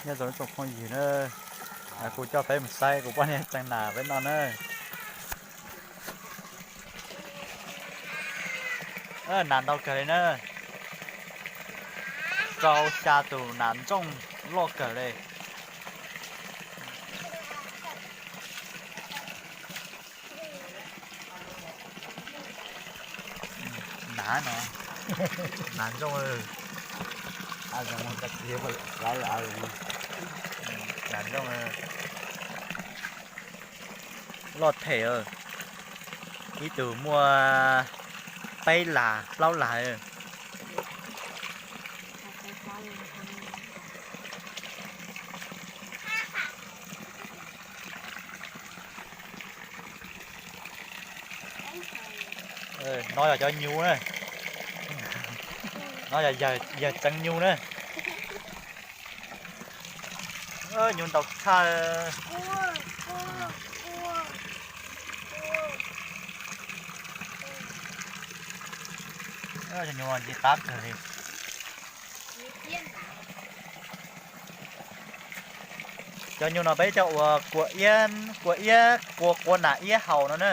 Nyob zoo tsoom phooj ywg na, kuv coj peb mus saib kuv poj niam tseev nas peb noj na. Nas ntau kawg li na, rau xya tus nas ntsooj loj kawg li. Nav no, nav ntsooj, nav ntsooj loj them, ib tug muaj peb las plaub las. No yog cov nyuj na, no yog yawg tseev nyuj na. Nyuj ntau tshaj. Cov nyuj no ntxim qab kawg li. Cov nyuj no peb coj ua kua iab, kua iab, kua, kua nas iab haus no na.